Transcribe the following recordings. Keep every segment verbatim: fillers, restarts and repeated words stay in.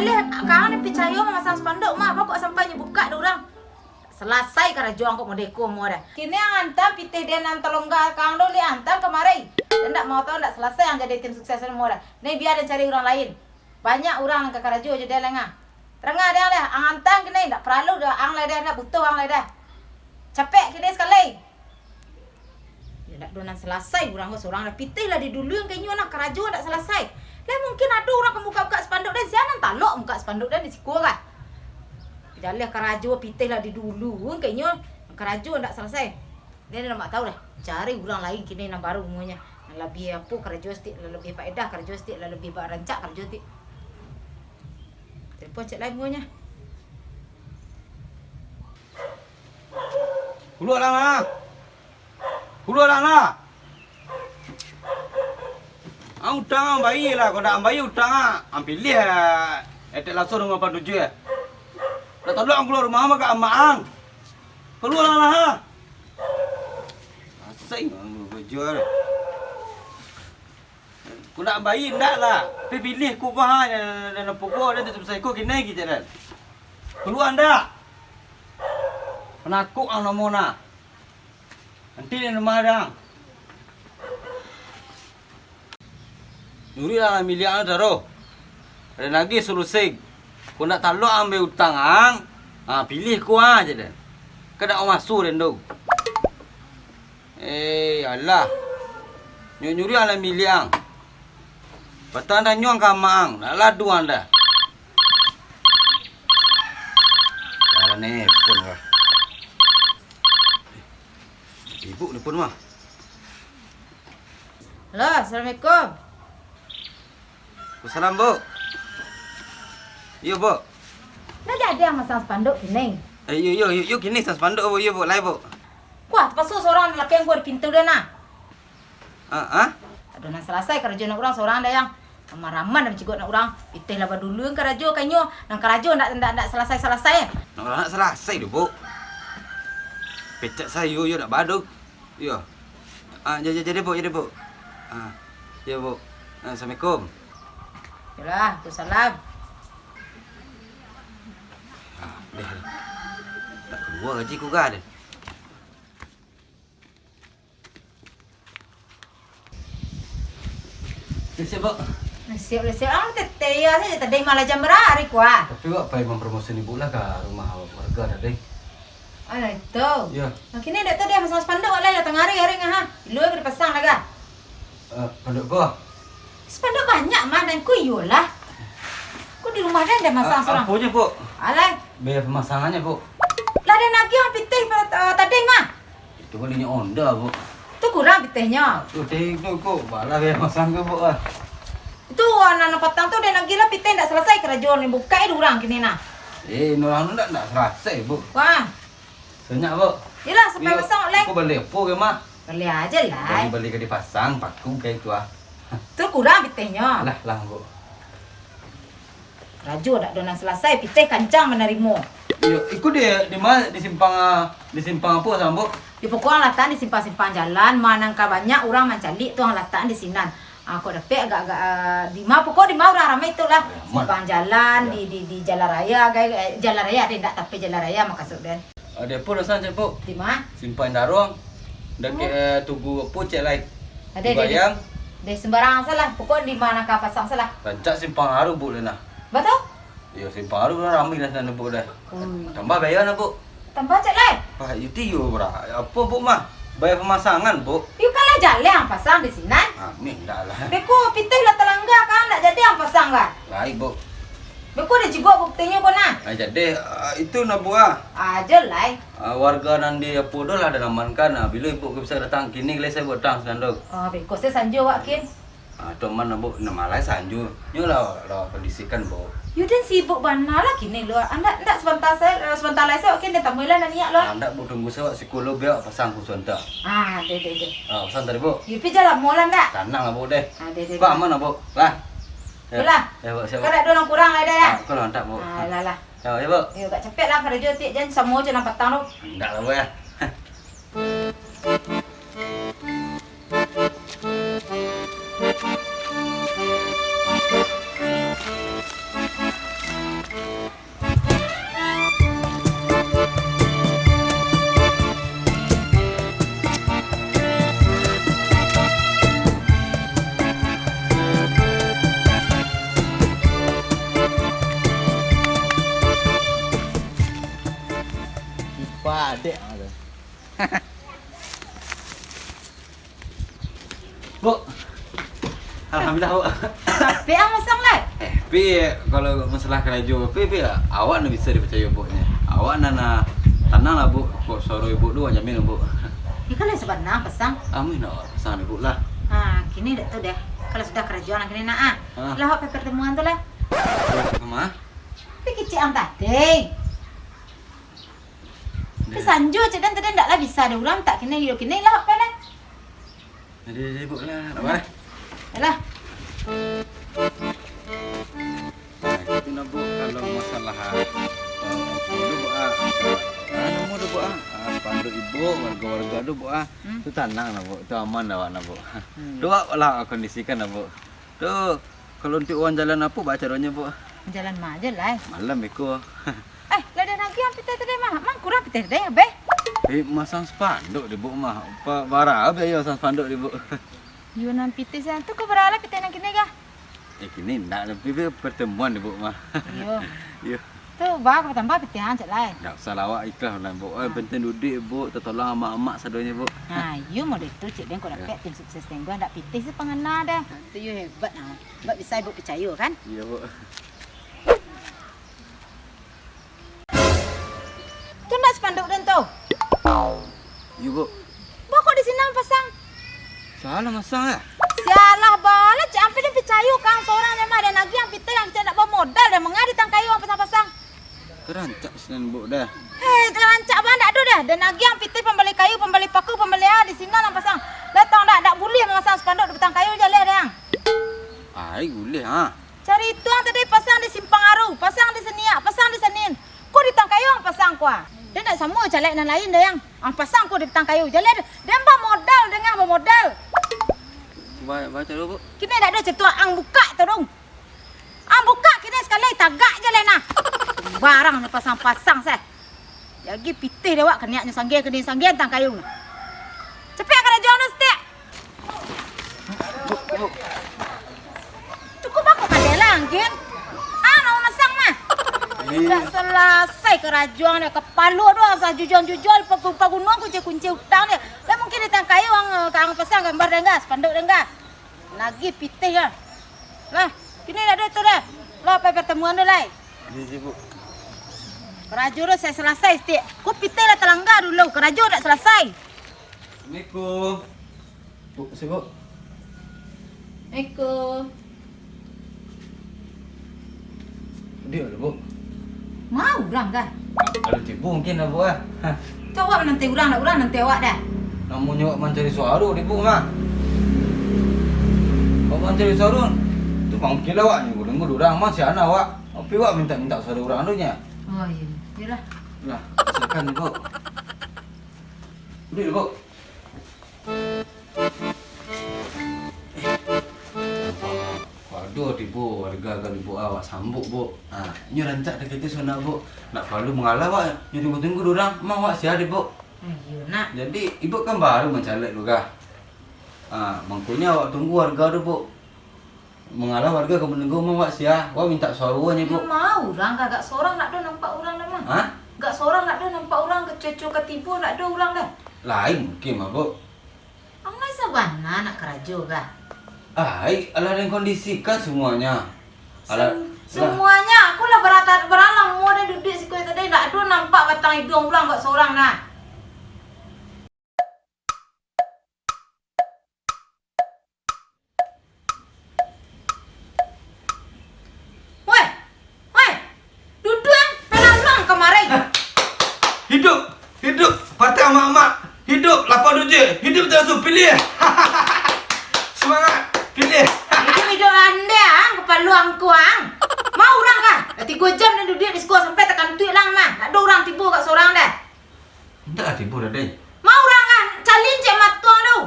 Leh, kang ni picayo mamasang spanduk mah, baa kok sampai nyo bukak dek urang. Salasai karajo ang kok modeko mo dah. Kini ang antam pitih den nan talongga kang do, leh antam kamari. Den ndak mau tahu, ndak salasai ang jadi tim sukses mo dah. Ni bia den cari urang lain. Banyak urang nan ka karajo jo den lai ngah. Tarangah den lai, ang antam kini, ndak paralu doh ang lai dah, ndak butuh ang lai dah. Capek kini sakali. Yo, ndak ado nan salasai urang ko surang dah. Pitih lah diduluan ka inyo nah, karajo ndak salasai. Lah mungkin ado urang ka mukak-mukak spanduk den, sia nan talok mukak spanduk den di siko kah? Jaleh karajo, pitih lah diduluan ka inyo, karajo ndak salasai. Den ndak tahu dah, cari urang lain kini nan baru muanyo. Nan labiah apo karajo saketek, lah labiah paedah karajo saketek, lah labiah barancak karajo saketek. Telepon cek lai muanyo. Kulualah, Ma. Kulualah, Ma. Ah, utang ang bayia lah. Kok ndak ang bayia utang ang, ang piliah lah. Etek laso rumah patujuah. Ndak talok ang kalua rumah, Ma, ka amak ang. Kulualah, Ma. Asing ang bujur. Ku nak bayia ndak lah. Pi pilih ku ko ha, nan, nan, nan pokok den tutup saiko kinai kicak den. Kalua ndak? Panakuk ang namo nah. Nanti di rumah dang. Nyuri lah miliak ang taro. Ada nagih salusik. Ku nak talok ambil utang ang. Ha, pilih ku ha, cak den. Kada mamaso den tu. Eh, alah. Nyo nyuri alah miliak ang. Patang tanyo ang ka amak ang, nak ladu ang dah. Alah, nelpon lah. Ibu nelpon mah. Halo, assalamualaikum. Salam, Bu. Iyo, Bu. Ndak jadi ang masang spanduk kini? Eh, iyo, iyo, iyo, iyo, kini masang spanduk, Bu. Iyo, Bu, lai, Bu. Wah, tapaso surang lapian gua di pintu dia nah. Ah, ah? Aduh, nan salasai karajo nak urang surang dah yang. Raman-raman dah mancigok nak urang. Pitih lah badulu karajo kanyo. Nan karajo ndak, ndak, ndak salasai-salasai. Nak urang ndak salasai tu, Bu. Pecak sayo, yo, nak badu. Iyo. Ah, ja-, ja-, jadi, Bu, jadi, Bu. Ah, iyo, Bu. Ah, assalamualaikum. Yolah, tu salam. Ah, deh. Tak kalua gaji ku ga deh. Siap, Bu. Siap lah, siap. Ang teteh iyo sajo tadi malah jam bara hari kuah. Tapi, Bu, pai mampromosi ibu lah ka rumah warga tadi. Alah, itu. Iyo. Nah, kini dek tu dia masang spanduk, lah, datang hari, hari ngah, ha. Ilua ka dipasang lah, ga? Eh, spanduk ko? Spanduk banyak, mah, dan ko iyolah. Ko di rumah den, den masang surang. Aponyo, Bu? Alah. Biaya pamasangannyo, Bu? Lah, den agiah pitih pa-, eh, tadi, mah. Itu kan inyo onda, Bu. Tu kurang pitihnyo. Tu, teh, tu, ko, balah biaya masang ko, Bu, ah. Itu, ah, nan patang tu, den agiah lah pitih ndak salasai karajo ni, bukak dek urang kini nah. Eh, urang tu ndak, ndak salasai, Bu. Wah. Senyap, Bu. Iyolah, sampai pasang, lai. Ko bali apo ke, Mah? Bali ajo, lai. Bali, bali ka dipasang, paku ka itu, ah. Tu kurang pitihnyo. Lah, lah, Bu. Karajo dak ado nan salasai, pitih kancang manarimo. Iyo, iko di, di ma, di simpang, ah, di simpang apo, Sambo? Di pokok ang latak di simpang-simpang jalan, ma nan ka banyak urang mancaliak tu ang latak di sinan. Ah, kok dapek agak-agak, ah, di ma, pokok di ma urang ramai tu lah. Aman. Simpang jalan, di, di, di jalan raya, gai, eh, jalan raya ado indak, tapi jalan raya makasud den. Ado apo dosan cek, Bu? Di ma? Simpang Daruang. Dakek, eh, Tugu apo cek lai? Ado, ado, ado. Bayang. Deh, sembarang salah. Pokok di ma nan ka pasang salah. Rancak Simpang Aru, Bu, lah nah. Batua? Iyo, Simpang Aru lah rami lah sinan, Bu, dah. Ui. Tambah bayar nah, Bu. Tambah cek lai? Ah, itu iyo, bra. Apo, Bu, mah? Bayar pamasangan, Bu. Iyo, kan lah jaleh ang pasang di sinan. Amin, ndak lah. Beko pitih lah talangga kan, ndak jadi ang pasang kan? Lai, Bu. Beko dah jigok buktinyo ko nah. Ah, jadi, ah, itu nah, Bu, ah. Ajo lai. Ah, warga nan di apo tu lah ado nan amankan. Ah, bilo ibu bisa datang kini, lai sayo buek tang sinan tu. Ah, beko sajo sanjo wak kin. Ah, tu aman, Bu, nan malai sanjo. Nyo lah, lah kondisikan, Bu. Yo, den sibuk bana lah kini lo. Andak, ndak sabanta sajo, eh, sabanta lai sajo, oke, den tamui lah nan niat lo. Ah, ndak, Bu, tunggu sajo, siko lo bia pasang ku sabanta. Ah, deh, deh, deh. Ah, pasang tadi, Bu. Yo, pi jan lamo lah, ndak? Tanang lah, Bu, deh. Ah, deh, deh, Bu, deh. Aman lah, Bu. Lah. Yo lah. Yo, Bu, siap, Bu. Kok ndak ado nan kurang lah, dah, yo? Ah, kok ndak, Bu. Ah, lah, lah. Yo, yo, Bu. Yo, agak capek lah karajo, tik, jan samo jo nan patang tu. Ndak lah, Bu, yo. Dek, ah, tu. Bu. Alhamdulillah, Bu. Tapi ang masang lai? Eh, Pi, kalau masalah karajo, Pi, Pi, awak nan bisa dipacayo, Bu, nyo. Awak nan, ah, tanang lah, Bu. Kok suaro Ibu tu, awak jamin, Bu. Iko lai sabana pasang? Amin, awak pasang, Ibu, lah. Ha, kini dek tu deh. Kalau sudah karajo nan kini nak, ah. Ah. Lah, awak pai partemuan tu lah. Kama? Pi kecek ang tadi. Pi sanjo cek den tadi ndak lah bisa dek urang, tak kini, iyo kini lah, awak pai lah. Jadi, jadi, Bu, lah, nak pai. Yalah. Nah, itu nah, Bu, kalau masalah, ah, itu, Bu, ah, ah, namo tu, Bu, ah, ah, spanduk Ibu, warga-warga tu, Bu, ah, hmm, tu tanang lah, Bu, tu aman lah awak nah, Bu. Hmm. Tu awak lah kondisikan lah, Bu. Tu, kalau untuak urang jalan apo, baa caronyo, Bu? Jalan ma ajo lai. Malam iko. Eh, lah den agiah ang pitih tadi mah. Mangko urang pitih tadi, abih? Eh, masang spanduk di, Bu, mah. Pa-, bara biayo masang spanduk di, Bu. Iyo, nan pitih sinan tu, ko bara lah pitih nan kini kah? Eh, kini ndak, tapi pertemuan di, Bu, mah. Iyo. Iyo. Tu, ba, ka batambah pitih ang, cek lai. Ndak usah lah, awak ikhlas lah, Bu. Yang penting duduak, Bu, tatolong amak-amak sadonyo, Bu. Nah, iyo model tu, cek den, kok dapek tim sukses tenggo, ndak pitih se pangana deh. Nah, tu iyo hebat, nah. Ba bisa Ibu picayo, kan? Iyo, Bu. Tu ndak spanduk den tu? Iyo, Bu. Ba kok di sinan ang pasang? Salah masang, yo? Salah bana, cek ang pi den picayo ka ang sorang nyo mah, den agiah ang pitih, ang kecek ndak bamodal, den manga di batang kayu ang pasang-pasang. Tarancak sinan, Bu, dah. Hei, tarancak bana ndak ado dah. Den agiah ang pitih pambali kayu, pambali paku, pambali a, di sinan ang pasang. Datang ndak, ndak buliah mamasang spanduk di batang kayu, jaleh deh ang. Ai, buliah, ha. Carito ang tadi pasang di Simpang Aru, pasang di Saniak, pasang di Sanin. Ko di batang kayu ang pasang ko a. Den ndak samo caleg nan lain deh ang. Ang pasang ko di batang kayu. Jaleh, den bamodal, dengah bamodal. Ba-, baco dulu, Bu. Kini ndak ado catuak ang bukak tu dong. Ang bukak kini sakali tagak jaleh nah. Barang nyo pasang-pasang se. Jadi pitih dek awak, kaniaknyo sanggia, kini sanggia batang kayu nah. Capek karajo ang tu, Stik. Cukuik bako kadai lah, Angkin. Ah, nak mamasang mah. Indak salasai karajo ang deh. Kapalo tu asa jujuang-jujuang, pagu-, pagunuang kunci-kunci utang deh. Lah mungkin di batang kayu ang, eh, ka ang pasang gambar den kah, spanduk den kah. Nagih pitih lah. Lah, kini dak ado tu dah. Lah, pai partamuan tu lai. Ji, ji, Bu. Karajo tu sa-, salasai stik. Ko pitih lah talangga dulu, karajo dak salasai. Assalamualaikum. Bu, siko. Assalamualaikum. Diak lah, Bu. Ma urang kah? Ado tibo mungkin lah, Bu, ah. Ha. Tu awak mananti urang, dak urang nanti awak dah. Namonyo awak mancari suaro di, Bu, mah. Awak mancari suaro, tu mungkin lah awak nyo, nunggu urang mah, sia awak. Tapi awak minta-minta suaro urang tu nyo. Oh, iyo. Iyolah. Lah, silakan, Bu. Duduak, Bu. Waduh, tibo warga ka lubuk awak sambuk, Bu. Ha, inyo rancak takito sanak, Bu. Ndak paralu mangalah awak, inyo tunggu-tunggu dek urang. Ma awak sia, Bu. Iyo, nak. Jadi, Ibu kan baru mancalek tu, kah? Ha, mangkonyo awak tunggu warga tu, Bu. Mangalah warga ka manunggu ma awak sia, awak minta suaro nyo, Bu. Iyo, ma urang kah, gak sorang ndak do nampak urang dah, mah. Ha? Gak sorang ndak do nampak urang, kacoco ka tibo ndak do urang dah. Lain mungkin mah, Bu. Ang lai sabana nak karajo kah? Ai, alah den kondisikan samuanyo. Alah, sem-, lah. Samuanyo, aku lah barata-, baralamo den duduak siko tadi, ndak do nampak batang iduang urang gak sorang dah. Weh, weh, duduak, pala urang kamari. Hidup, hidup, Partai Amak-Amak, hidup lapan tujuah, hidup taraso piliah. Sumangat, piliah. Hidup-hidup andeh ang, kapalo angku ang. Ma urang kah? Lah tigo jam den duduak di siko sampai takantuik lah ang mah. Ndak ado urang tibo gak sorang dah. Indak lah tibo dah, deh. Ma urang kah? Calincek mato ang tu.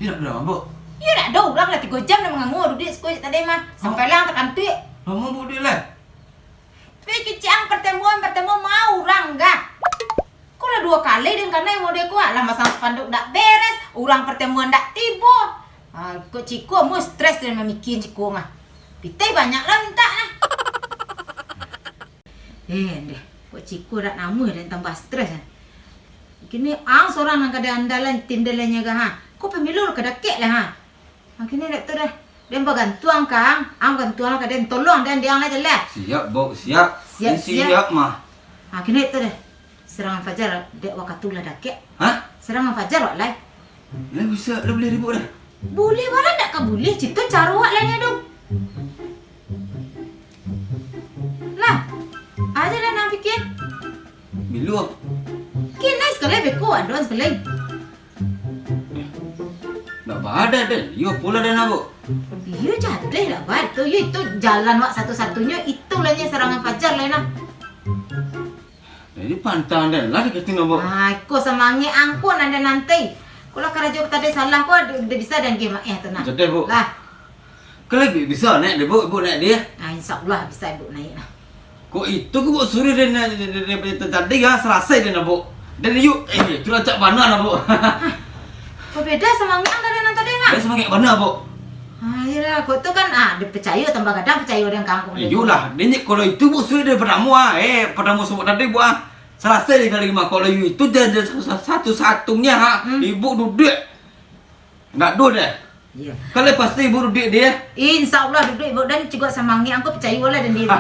Iyo, ndak ado urang, Bu. Iyo, ndak ado urang lah, tigo jam den mangangua duduak siko tadi mah. Sampai lah ang takantuik. Lamo, Bu, duduak lah. Pi kicik ang partemuan, partemuan ma urang kah? Ko lah duo kali den kanai model ko, ah. Lah masang spanduk ndak beres, urang partemuan ndak tibo. Ah, kok ciko mo stres den mamikia ciko mah. Pitih banyak lah minta nah. Eh, deh, kok ciko dak namuah den tambah stres, ah. Kini ang sorang nan ka diandalan tim den lai nyo ko, ha. Ko pemilu ka dakek lah, ha. Ha, kini dak tu dah. Den bagantuang ka ang, ang bagantuang ka den, tolong den, di ang lah jaleh. Siap, Buk, siap. Siap, Den siap. siap mah. Ha, kini dak tu dah. Serangan fajar dek wakatu lah dakek. Hah? Serangan fajar wak lai. Lah bisa, lah buliah dibuek dah? Buliah bana ndak ka buliah, cito caro wak lai nyo tu. Lah, aja lah nan pikia. Bilo? Kini sakali beko, aduan sakali. Ndak bada den, iyo pulo den, Buk. Iyo jadi lah, Buk. Iyo itu jalan wak satu-satunyo, itu lah nyo serangan fajar lai nah. Jadi pantang den lah dikecek, Buk. Ah, iko samangek ang ko nan den nanti. Ko lah karajo tadi salah ko, ado, ado bisa den agiah maaf tu nah. Jadi, Buk. Lah. Kalau bi-, bisa naik deh, Buk, Buk naik deh. Ah, insya Allah bisa Buk naik lah. Kok itu ko Buk suruh den, den, den, den, den tadi kan salasai den, Buk. Den yuk, eh, tu rancak bana lah, Buk. Ko beda samangek ang dari nan tadi nah. Beda samangek bana, Buk. Ah, iyolah, kok tu kan, ah, dipicayo tambah gadang picayo den ka ang ko. Iyolah, den kalau itu Buk suruh dari partamo, ah. Eh, partamo subuah tadi, Buk, ah. Salasai dari mah, kalau itu janji satu-, satu-satunya, ha. Hmm. Ibuk duduak. Ndak ado deh. Iya. Kalau pasti ibuk duduak deh. Insya Allah duduak ibuk den cigok samangek ang ko picayo lah den diri.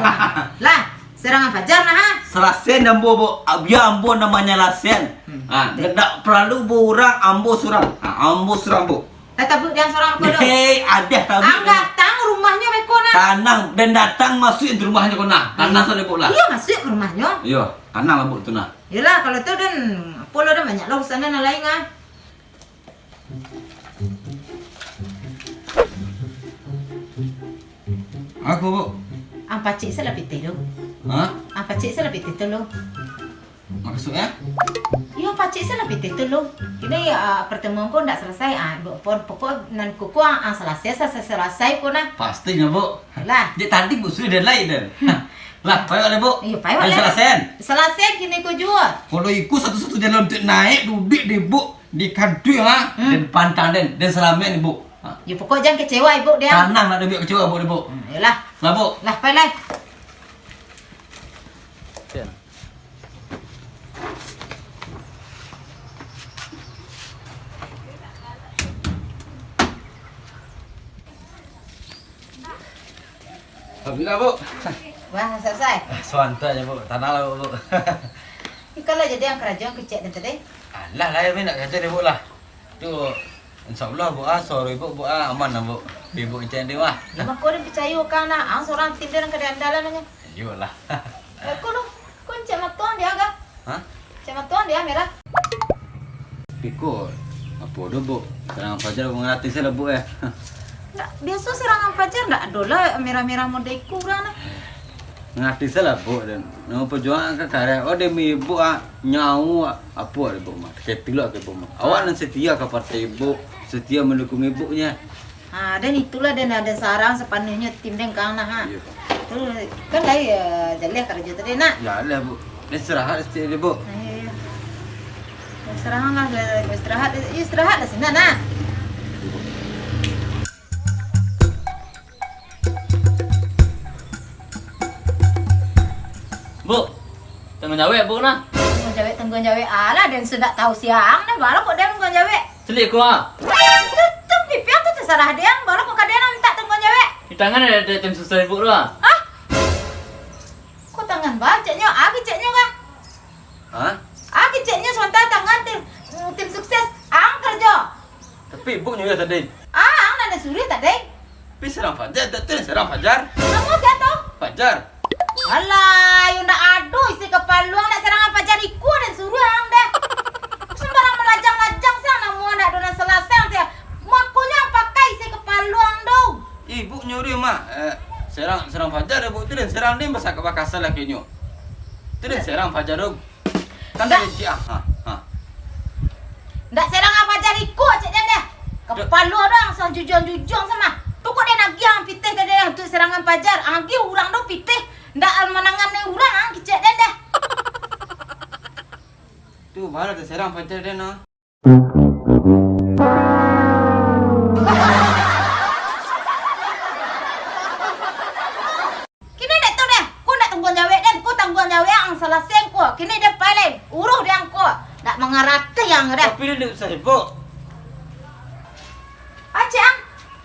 Lah, serangan fajar nah, ha. Salasai ambo, Buk. Ah, bia ambo nan manyalasian. Hmm. Ah, deh. Ndak paralu baurang ambo surang. Ah, ambo surang, Buk. Lah, tabuik den surang ko doh. Hei, adah tabuik. Ang datang rumahnyo beko nah. Tanang, den datang masuak ka rumahnyo ko nah. Tanang sajo, Buk lah. Iyo, masuak ka rumahnyo. Iyo, tanang lah, Buk, tu nah. Iyolah, kalau tu den, apo lo den, banyak lo urusan nan lain ah. Apo, Buk? Ang pacik se lah pitih tu. Hah? Ang pacik se lah pitih tu lo. Maksudnyo? Iyo, pacik se lah pitih tu lo. Kini, ah, pertemuan ko ndak salasai. Ah, pokok, pokok nan kuku ang, ang salasai, sa-, sa-, salasai ko nah. Pasti nyo, Buk. Lah. Dek tadi Buk suruah den lai den. Hmm. Lah, payo lah, Buk. Iyo, payo lah. Salasai. Salasai kini ko juo. Kalau iko satu-satu jalan untuak naik duduak deh, Buk, di kantua, ha. Hmm. Den pantang den, den salamaik ni, Buk. Ha. Yo, pokok jan kecewa ibuk deh. Tanang, ndak ado kecewa ibuk deh, Buk. Hmm, iyolah. Lah, Buk. Lah, pai lai. Alhamdulillah, Buk. Wah, salasai. Santai se, Buk. Tanang lah, Buk. Iko lah jadi ang karajo kecek den tadi. Alah, lah, Umi nak karajo deh, Buk, lah. Tu, insya Allah, Buk, ah, suaro ibuk, Buk, ah, aman lah, Buk. Ibuk kecek den, wah. Yo, mako den picayo ka ang nah. Ang surang tim den nan ka diandalan nyo. Iyolah. Eh, ko lo, ko cek mato ang dek ang ka? Hah? Cek mato ang dek ang merah. Tapi ko, apo doh, Buk? Serangan fajar mangarati se lah, Buk, eh. Ndak, biaso serangan fajar ndak ado lah merah-merah model iko urang nah. Mangarati se lah, Buk, den. Namo pajuangan ka kareh. Oh, demi ibuk, ah, nyawo, ah. Apo dek ibuk mah? Ketek lo ka ibuk mah. Awak nan setia ka partai ibuk, setia mandukung ibuk nyo. Ha, den itulah den, den sarang sapanuahnyo tim den ka ang nah, ha. Iyo. Tu kan lai, eh, jaleh karajo tadi nak. Jaleh, Buk. Den istirahat saketek dulu, Buk. Iyo, iyo. Istirahat lah, istirahat, istirahat lah sinan nah. Buk, tangguang jawek, Buk, nah. Tangguang jawek, tangguang jawek. Alah, den se ndak tahu siang nah, baa kok den tangguang jawek. Caliak ko, ah. Tu, tu, pipiang tu tasarah den, baa kok ka den mintak tangguang jawek. Di tangan ado, ado tim sukses ibuk tu, ah. Hah? Ko tangan baa keceknyo, ah, keceknyo kah? Hah? Ah, keceknyo sabanta tangan tim, tim sukses, ang karajo. Tapi ibuk nyuruah tadi. Ah, ang nan suruah tadi. Tapi serangan fajar, dak tu serangan fajar. Namo sia tu? Fajar. Alah, yo ndak ado isi kapalo ang, nak serangan fajar iko den suruah ang deh. Sambarang malajang-lajang se, namo ndak ado nan salasai ang tu. Makonyo ang pakai isi kapalo ang tu. Ibuk nyuruah mah, eh, serang, serang fajar ibuk tu, den serang den basa-, bakasa lakinyo. Tu den serang fajar tu. Kan ndak. Kecek, ah, ha, ha. Ndak serangan fajar iko, cek den deh. Kapalo doang, sanjujuang-jujuang sama. Pokok den agiah ang pitih ka den untuak serangan fajar. Agiah urang tu pitih, ndak manangani urang, ang kecek den deh. Tu, baa lah taserang fajar den, ah. Kini dek tu deh, ko ndak tangguang jawek den, ko tangguang Gaweang salasai ko, kini den pai lai. Uruih den ko. Ndak mangarati ang dah. Tapi den ndak usah sibuk. Acang.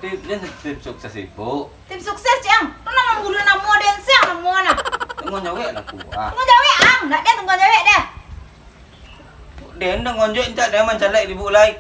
Di, den tim sukses sibuk. Tim sukses, Cang. Tu nan mambunuah namo den, siang namo nah. Tunggu jawek lah kuah. Tunggu jawek ang, ndak den tunggu jawek dah. Den tunggu jawek, encak den mancalek di buk lai.